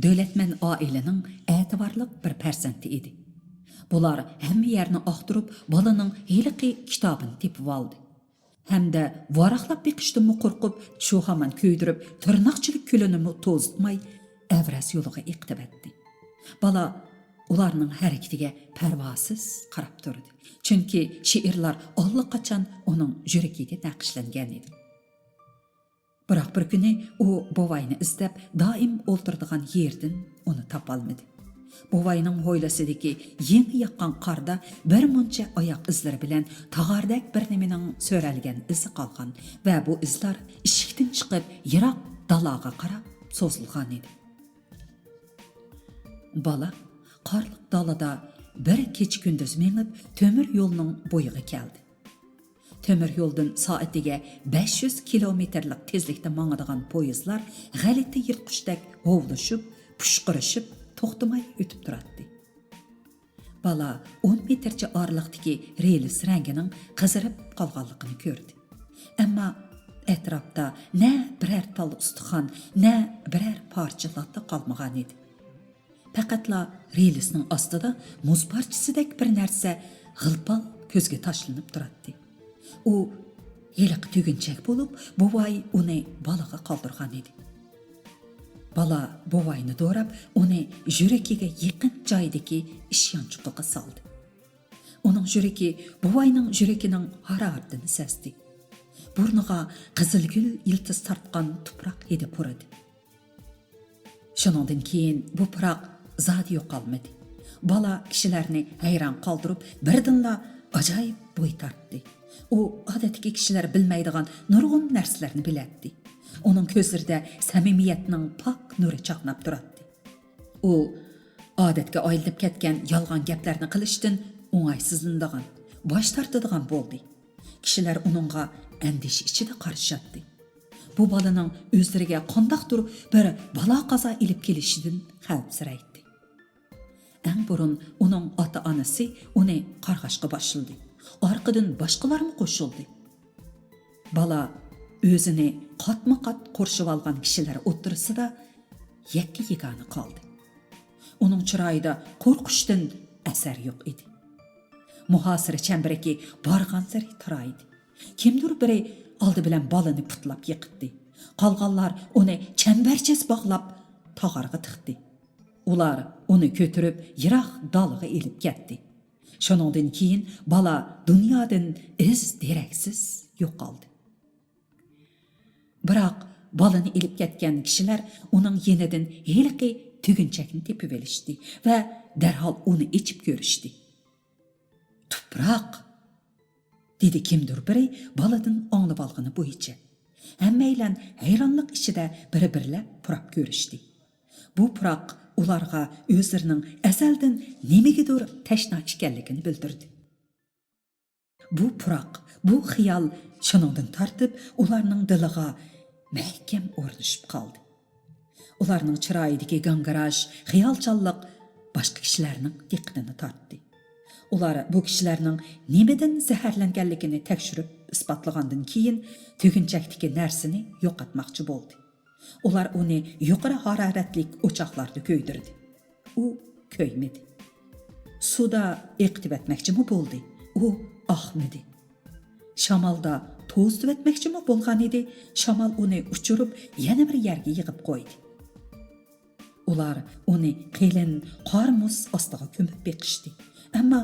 دۆلەتمەن ئائىلىنىڭ ئەتىۋارلىق بىر پەرزەنتى ئىدى. بۇلار ھەممە يەرنى ئاختۇرۇپ، بالىنىڭ ھېلىقى كىتابىنى تېپىۋالدى. ھەمدە ۋاراقلاپ بېقىشتىنمۇ قورقۇپ، شۇ ھامان كۆيدۈرۈپ، تىرناقچىلىك كۈلىنىمۇ توزۇتماي، ئەۋرەز يولىغا ئېقىتىۋەتتى. بالا ئۇلارنىڭ ھەرىكىتىگە پەرۋاسىز قاراپ تۇردى. چۈنكى شېئىرلار ئاللىقاچان ئۇنىڭ يۈرىكىگە نەقىشلەنگەن ئىدى. بىراق بىر كۈنى ئۇ بوۋاينى ئىزدەپ دائىم ئولتۇرىدىغان يېرىدىن ئۇنى تاپالمىدى. بوۋاينىڭ ھويلىسىدىكى يېڭى ياغقان قاردا بىر مۇنچە ئاياق ئىزلىرى بىلەن تاغاردەك بىر نېمىنىڭ سۆرەلگەن ئىزى قالغان ۋە بۇ ئىزلار ئىشىكتىن چىقىپ يىراق دالاغا قاراپ سوزۇلغان ئىدى. بالا قارلىق دالىدا بىر كېچە-كۈندۈز مېڭىپ، تۆمۈر يولنىڭ بويىغا كەلدى. تۆمۈر يولدىن سائىتىگە بەش يۈز كىلومېتىرلىق تېزلىكتە ماڭىدىغان پويىزلار غەلىتە يىرتقۇچتەك ھوۋلىشىپ، پۇشقۇرۇشۇپ، توختىماي ئۆتۈپ تۇراتتى. بالا ئون مېتىرچە ئارىلىقتىكى رېلىس رەڭگىنىڭ قىزىرىپ قالغانلىقىنى كۆردى. ئەمما ئەتراپتا نە بىرەر تال ئۇستىخان، نە بىرەر پارچە لاتا قالمىغان ئىدى. پەقەتلا رېلىسنىڭ ئاستىدا مۇز پارچىسىدەك بىر نەرسە غىلپال كۆزگە تاشلىنىپ تۇراتتى. ئۇ ھېلىقى تۈگۈنچەك بولۇپ، بوۋاي ئۇنى بالىغا قالدۇرغان ئىدى. بالا بوۋاينى دوراپ، ئۇنى يۈرىكىگە يېقىن جايدىكى ئىش يانچۇقىغا سالدى. ئۇنىڭ يۈرىكى بوۋاينىڭ يۈرىكىنىڭ ھارارىتىنى سەزدى. بۇرنىغا قىزىلگۈل يىلتىز تارتقان تۇپراق ھىدى پۇرىدى. شۇنىڭدىن كېيىن بۇ پۇراق زادى يوقالمىدى. بالا كىشىلەرنى ھەيران قالدۇرۇپ، بىردىنلا ئاجايىپ بوي تارتتى. ئۇ ئادەتتىكى كىشىلەر بىلمەيدىغان نۇرغۇن نەرسىلەرنى بىلەتتى. ئۇنىڭ كۆزلىرىدە سەمىمىيەتنىڭ پاك نۇرى چاقناپ تۇراتتى. ئۇ ئادەتكە ئايلىنىپ كەتكەن يالغان گەپلەرنى قىلىشتىن ئوڭايسىزلىنىدىغان، باش تارتىدىغان بولدى. كىشىلەر ئۇنىڭغا ئەندىشە ئىچىدە قارىشاتتى. بۇ بالىنىڭ ئۆزلىرىگە قانداقتۇر بىر بالا-قازا ئېلىپ كېلىشىدىن خەۋپسىرەيتتى. ئەڭ بۇرۇن ئۇنىڭ ئاتا-ئانىسى ئۇنى قارغاشقا باشلىدى. ئارقىدىن باشقىلارمۇ قوشۇلدى. بالا ئۆزىنى قاتمۇ-قات قورشىۋالغان كىشىلەر ئوتتۇرىسىدا يەككە-يېگانە قالدى. ئۇنىڭ چىرايىدا قورقۇشتىن ئەسەر يوق ئىدى. مۇھاسىرە چەمبىرىكى بارغانسېرى تارايدى. كىمدۇر بىرى ئالدى بىلەن بالىنى پۇتلاپ يىقىتتى. قالغانلار ئۇنى چەمبەرچاس باغلاپ تاغارغا تىقتى. ئۇلار ئۇنى كۆتۈرۈپ يىراق دالغا ئېلىپ كەتتى. شۇنىڭدىن كېيىن بالا دۇنيادىن ئىز-دېرەكسىز يوقالدى. بىراق بالىنى ئېلىپ كەتكەن كىشىلەر ئۇنىڭ يېنىدىن ھېلىقى تۈگۈنچەكنى تېپىۋېلىشتى ۋە دەرھال ئۇنى ئېچىپ كۆرۈشتى. «تۇپراق!» دېدى كىمدۇر بىرى بالىدىن ئاڭلىۋالغىنى بويىچە. ھەممەيلەن ھەيرانلىق ئىچىدە بىر-بىرلەپ پۇراپ كۆرۈشتى. بۇ پۇراق ئۇلارغا ئۆزلىرىنىڭ ئەزەلدىن نېمىگىدۇر تەشنا ئىكەنلىكىنى بىلدۈردى. بۇ پۇراق، بۇ خىيال شۇنىڭدىن تارتىپ ئۇلارنىڭ دىلىغا مەھكەم ئورنىشىپ قالدى. ئۇلارنىڭ چىرايىدىكى گاڭگىراش، خىيالچانلىق باشقا كىشىلەرنىڭ دىققىتىنى تارتتى. ئۇلار بۇ كىشىلەرنىڭ نېمىدىن زەھەرلەنگەنلىكىنى تەكشۈرۈپ ئىسپاتلىغاندىن كېيىن، تۈگۈنچەكتىكى نەرسىنى يوقاتماقچى بولدى. ئۇلار ئۇنى يۇقىرى ھارارەتلىك ئوچاقلاردا كۆيدۈردى. ئۇ كۆيمىدى. سۇدا ئېقىتىۋەتمەكچىمۇ بولدى. ئۇ ئاقمىدى. شامالدا توزۇتۇۋەتمەكچىمۇ بولغان ئىدى. شامال ئۇنى ئۇچۇرۇپ، يەنە بىر يەرگە يىغىپ قويدى. ئۇلار ئۇنى قېلىن قار مۇز ئاستىغا كۆمۈپ بېقىشتى. ئەمما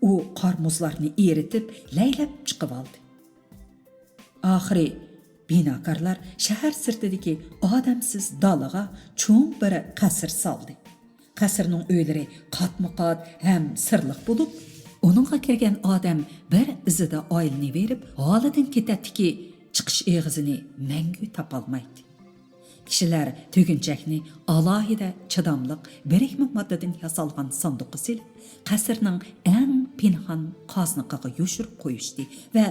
ئۇ قار مۇزلارنى ئېرىتىپ، لەيلەپ چىقىۋالدى. ئاخىرى بىناكارلار شەھەر سىرتىدىكى ئادەمسىز دالىغا چوڭ بىر قەسىر سالدى. قەسىرنىڭ ئۆيلىرى قاتمۇ قات ھەم سىرلىق بولۇپ، ئۇنىڭغا كىرگەن ئادەم بىر ئىزىدا ئايلىنىۋېرىپ، ھالىدىن كېتەتتىكى، چىقىش ئېغىزىنى مەڭگۈ تاپالمايتتى. كىشىلەر تۈگۈنچەكنى ئالاھىدە چىداملىق بىرىكمە ماددىدىن ياسالغان ساندۇققا سېلىپ، قەسىرنىڭ ئەڭ پىنھان قازنىقىغا يوشۇرۇپ قويۇشتى ۋە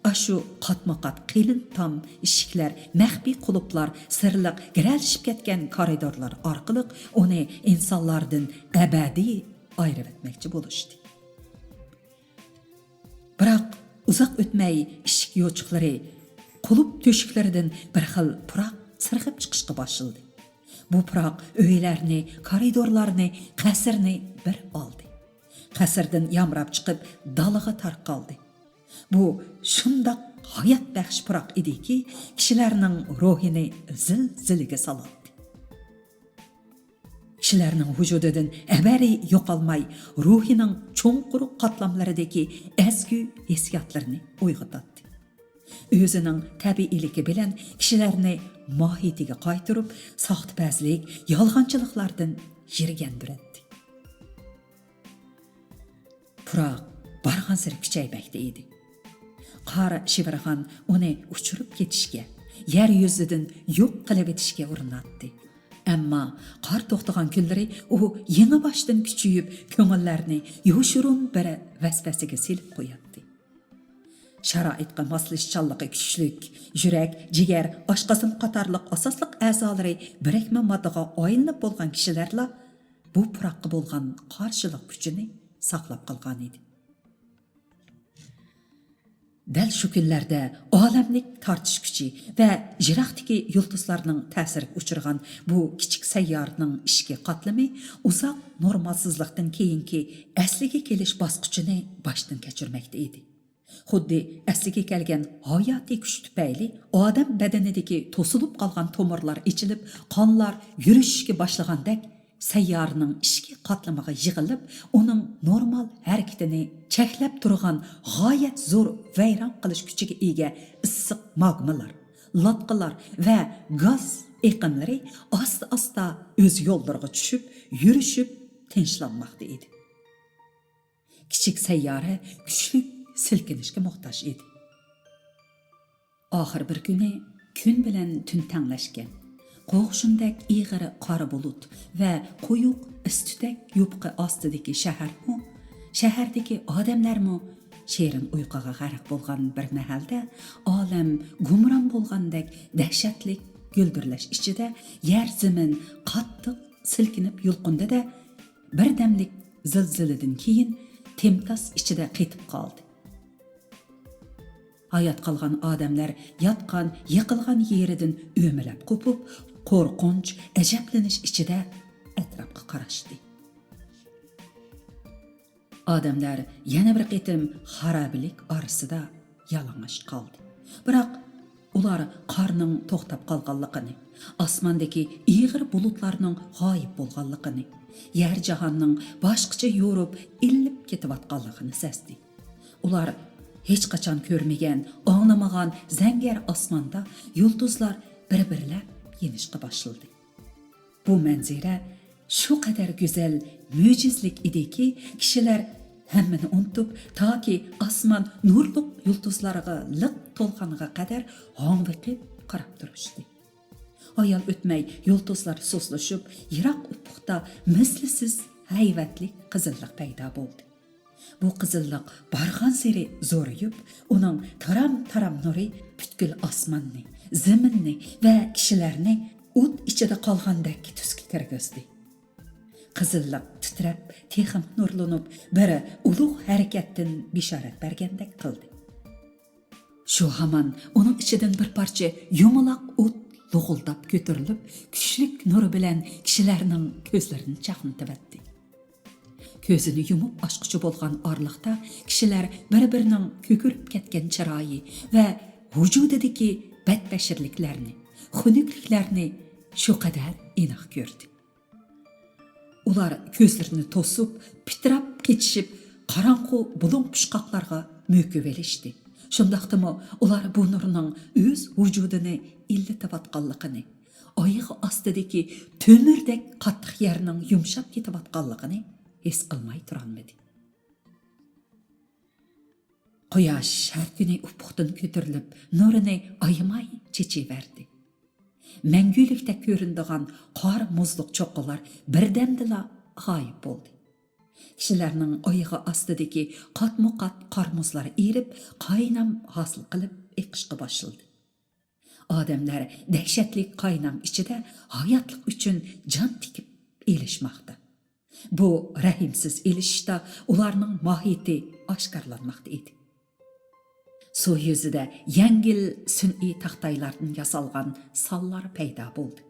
ئاشۇ قاتمۇ قات قېلىن تام ئىشىكلەر، مەخپىي قۇلۇپلار، سىرلىق گىرەلىشىپ كەتكەن كارىدورلار ئارقىلىق ئۇنى ئىنسانلاردىن ئەبەدىي ئايرىۋەتمەكچى بولۇشتى. بىراق ئۇزاق ئۆتمەي ئىشىك يوچۇقلىرى، قۇلۇپ تۆشۈكلىرىدىن بىر خىل پۇراق سىرغىپ چىقىشقا باشلىدى. بۇ پۇراق ئۆيلەرنى، كارىدورلارنى، قەسىرنى بىر ئالدى. قەسىردىن يامراپ چىقىپ، دالىغا تارقالدى. بۇ شۇنداق ھايات بەخش پۇراق ئىدىكى، كىشىلەرنىڭ روھىنى زىلزىلىگە سالاتتى. كىشىلەرنىڭ ۋۇجۇدىدىن ئەبەرى يوقالماي، روھىنىڭ چوڭقۇر قاتلاملىرىدىكى ئەزگۈ ھېسسىياتلىرىنى ئويغىتاتتى. ئۆزىنىڭ تەبىئىيلىكى بىلەن كىشىلەرنى ماھىيىتىگە قايتۇرۇپ، ساختىپەزلىك، يالغانچىلىقلاردىن يىرگەندۈرەتتى. پۇراق بارغانسېرى كۈچەيمەكتە ئىدى. قار شىۋىرغان ئۇنى ئۇچۇرۇپ كېتىشكە، يەر يۈزىدىن يوق قىلىۋېتىشكە ئۇرۇناتتى. ئەمما قار توختىغان كۈنلىرى ئۇ يېڭىباشتىن كۈچىيىپ، كۆڭۈللەرنى يوشۇرۇن بىر ۋەسۋەسىگە سېلىپ قوياتتى. شارائىتقا ماسلىشىشچانلىقى كۈچلۈك، يۈرەك، جىگەر، ئاشقازان قاتارلىق ئاساسلىق ئەزالىرى بىرىكمە ماددىغا ئايلىنىپ بولغان كىشىلەرلا بۇ پۇراققا بولغان قارشىلىق كۈچىنى ساقلاپ قالغان ئىدى. دەل شۇ كۈنلەردە ئالەملىك تارتىش كۈچى ۋە يىراقتىكى يۇلتۇزلارنىڭ تەسىرىگە ئۇچرىغان بۇ كىچىك سەييارىنىڭ ئىچكى قاتلىمى ئۇزاق نورمالسىزلىقتىن كېيىنكى ئەسلىگە كېلىش باسقۇچىنى باشتىن كەچۈرمەكتە ئىدى. خۇددى ئەسلىگە كەلگەن ھاياتىي كۈچ تۈپەيلى ئادەم بەدىنىدىكى توسۇلۇپ قالغان تومۇرلار ئېچىلىپ، قانلار يۈرۈشۈشكە باشلىغاندەك، سەييارىنىڭ ئىچكى قاتلىمىغا يىغىلىپ، ئۇنىڭ نورمال ھەرىكىتىنى چەكلەپ تۇرغان غايەت زور ۋەيران قىلىش كۈچىگە ئىگە ئىسسىق ماگمىلار، لاتقىلار ۋە گاز ئېقىنلىرى ئاستا-ئاستا ئۆز يوللىرىغا چۈشۈپ، يۈرۈشۈپ تىنچلانماقتا ئىدى. كىچىك سەييارە كۈچلۈك سىلكىنىشكە موھتاج ئىدى. ئاخىر بىر كۈنى كۈن بىلەن تۈن تەڭلەشكەن، قوغۇشۇندەك ئېغىر قارا بۇلۇت ۋە قويۇق ئىس-تۈتەك يوپۇقى ئاستىدىكى شەھەرمۇ، شەھەردىكى ئادەملەرمۇ شېرىن ئۇيقۇغا غەرق بولغان بىر مەھەلدە، ئالەم گۇمران بولغاندەك دەھشەتلىك گۈلدۈرلەش ئىچىدە يەر زېمىن قاتتىق سىلكىنىپ يۇلقۇندى-دە، بىردەملىك زىلزىلىدىن كېيىن تىمتاس ئىچىدە قېتىپ قالدى. ھايات قالغان ئادەملەر ياتقان، يىقىلغان يېرىدىن ئۆمىلەپ قوپۇپ، قورقۇنچ، ئەجەبلىنىش ئىچىدە ئەتراپقا قاراشتى. ئادەملەر يەنە بىر قېتىم خارابىلىك ئارىسىدا يالىڭاچ قالدى. بىراق ئۇلار قارنىڭ توختاپ قالغانلىقىنى، ئاسماندىكى ئېغىر بۇلۇتلارنىڭ غايىب بولغانلىقىنى، يەر جاھاننىڭ باشقىچە يورۇپ، ئىللىپ كېتىۋاتقانلىقىنى سەزدى. ئۇلار ھېچقاچان كۆرمىگەن، ئاڭلىمىغان زەڭگەر ئاسماندا يۇلتۇزلار بىر-بىرلەپ يېنىشقا باشلىدى. بۇ مەنزىرە شۇ قەدەر گۈزەل، مۆجىزىلىك ئىدىكى، كىشىلەر ھەممىنى ئۇنتۇپ، تاكى ئاسمان نۇرلۇق يۇلتۇزلارغا لىق تولغانغا قەدەر ھاڭۋېقىپ قاراپ تۇرۇشتى. ئايال ئۆتمەي يۇلتۇزلار سۇسلىشىپ، يىراق ئۇپۇقتا مىسلىسىز ھەيۋەتلىك قىزىللىق پەيدا بولدى. بۇ قىزىللىق بارغانسېرى زورىيىپ، ئۇنىڭ تارام-تارام نۇرى پۈتكۈل ئاسماننى، زېمىننى ۋە كىشىلەرنى ئوت ئىچىدە قالغاندەك تۈسكە كىرگۈزدى. قىزىللىق تىترەپ، تېخىمۇ نۇرلىنىپ، بىر ئۇلۇغ ھەرىكەتتىن بېشارەت بەرگەندەك قىلدى. شۇ ھامان ئۇنىڭ ئىچىدىن بىر پارچە يۇمىلاق ئوت لۇغۇلداپ كۆتۈرۈلۈپ، كۈچلۈك نۇرى بىلەن كىشىلەرنىڭ كۆزلىرىنى چاقنىتىۋەتتى. كۆزىنى يۇمۇپ ئاچقۇچە بولغان ئارىلىقتا كىشىلەر بىر-بىرىنىڭ كۆكىرىپ كەتكەن چىرايى ۋە ۋۇجۇدىدىكى بەتبەشىرلىكلەرنى، خۇنۈكلۈكلەرنى شۇ قەدەر ئېنىق كۆردى. ئۇلار كۆزلىرىنى توسۇپ، پىتىراپ قېچىشىپ، قاراڭغۇ بۇلۇڭ پۇچقاقلارغا مۆكۈۋېلىشتى. شۇنداقتىمۇ ئۇلار بۇ نۇرنىڭ ئۆز ۋۇجۇدىنى ئىللىتىۋاتقانلىقىنى، ئايىغى ئاستىدىكى تۆمۈردەك قاتتىق يەرنىڭ يۇمشاپ كېتىۋاتقانلىقىنى ھېس قىلماي تۇرالمىدى. قۇياش ھەر كۈنى ئۇپۇقتىن كۆتۈرۈلۈپ، نۇرىنى ئايىماي چېچىۋەردى. مەڭگۈلۈكتەك كۆرۈنىدىغان قار مۇزلۇق چوققىلار بىردەمدىلا غايىب بولدى. كىشىلەرنىڭ ئايىغى ئاستىدىكى قاتمۇ قات قار مۇزلار ئېرىپ، قاينام ھاسىل قىلىپ ئېقىشقا باشلىدى. ئادەملەر دەھشەتلىك قاينام ئىچىدە ھاياتلىق ئۈچۈن جان تىكىپ ئېلىشماقتا. بۇ رەھىمسىز ئېلىشىشتا ئۇلارنىڭ ماھىيىتى ئاشكارىلانماقتا ئىدى. سۇ يۈزىدە يەڭگىل سۈنئىي تاختايلاردىن ياسالغان سانلار پەيدا بولدى.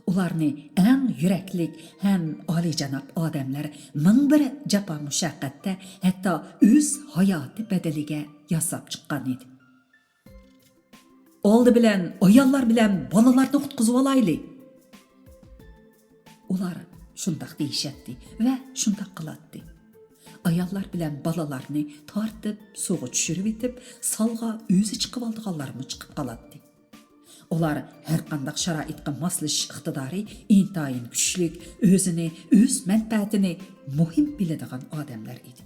ئۇلارنى ئەڭ يۈرەكلىك ھەم ئالىيجاناب ئادەملەر مىڭ بىر جاپا مۇشەققەتتە، ھەتتا ئۆز ھاياتى بەدىلىگە ياساپ چىققان ئىدى. ئالدى بىلەن ئاياللار بىلەن بالىلارنى قۇتقۇزۇۋالايلى. ئۇلار شۇنداق دېيىشەتتى ۋە شۇنداق قىلاتتى. ئاياللار بىلەن بالىلارنى تارتىپ، سۇغا چۈشۈرۈۋېتىپ، سالغا ئۆزى چىقىۋالىدىغانلارمۇ چىقىپ قالاتتى. ئۇلار ھەرقانداق شارائىتقا ماسلىشىش ئىقتىدارى ئىنتايىن كۈچلۈك، ئۆزىنى، ئۆز مەنپەئەتىنى مۇھىم بىلىدىغان ئادەملەر ئىدى.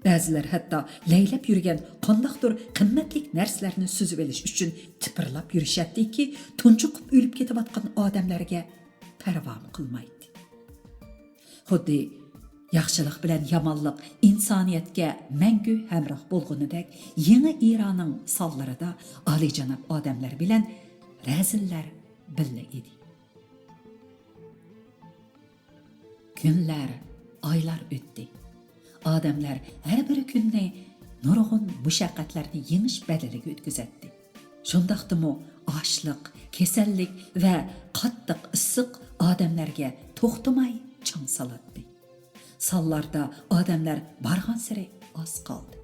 بەزىلەر ھەتتا لەيلەپ يۈرگەن قانداقتۇر قىممەتلىك نەرسىلەرنى سۈزۈۋېلىش ئۈچۈن تىپىرلاپ يۈرۈشەتتىكى، تۇنجۇقۇپ ئۆلۈپ كېتىۋاتقان ئادەملەرگە پەرۋامۇ قىلمايتتى. خۇددى ياخشىلىق بىلەن يامانلىق ئىنسانىيەتكە مەڭگۈ ھەمراھ بولغىنىدەك، يېڭى ئېرانىڭ سانلىرىدا ئالىيجاناب ئادەملەر بىلەن رەزىللەر بىللە ئىدى. كۈنلەر، ئايلار ئۆتتى. ئادەملەر ھەر بىر كۈننى نۇرغۇن مۇشەققەتلەرنى يېڭىش بەدىلىگە ئۆتكۈزەتتى. شۇنداقتىمۇ ئاچلىق، كېسەللىك ۋە قاتتىق ئىسسىق ئادەملەرگە توختىماي چاڭ سالاتتى. سانلاردا ئادەملەر بارغانسېرى ئاز قالدى.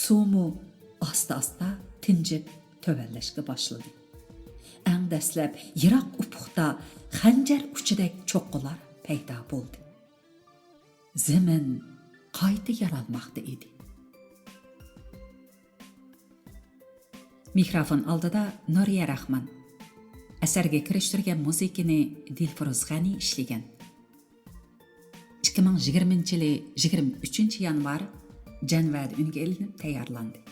سۇمۇ ئاستا-ئاستا تىنجىپ تۆۋەنلەشكە باشلىدى. ئەڭ دەسلەپ يىراق ئۇپۇقتا خەنجەر ئۇچىدەك چوققىلار پەيدا بولدى. زېمىن قايتا يارالماقتا ئىدى. مىكروفون ئالدىدا نۇرىيە راخمان. ئەسەرگە كىرىشتۈرگەن مۇزىكىنى دىلفۇرۇز غەنى ئىشلىگەن. ئىككى مىڭ يىگىرمىنچى يىلى يىگىرمە ئۈچىنچى يانۋار جەنۋەدە ئۈنگە ئېلىنىپ تەييارلاندى.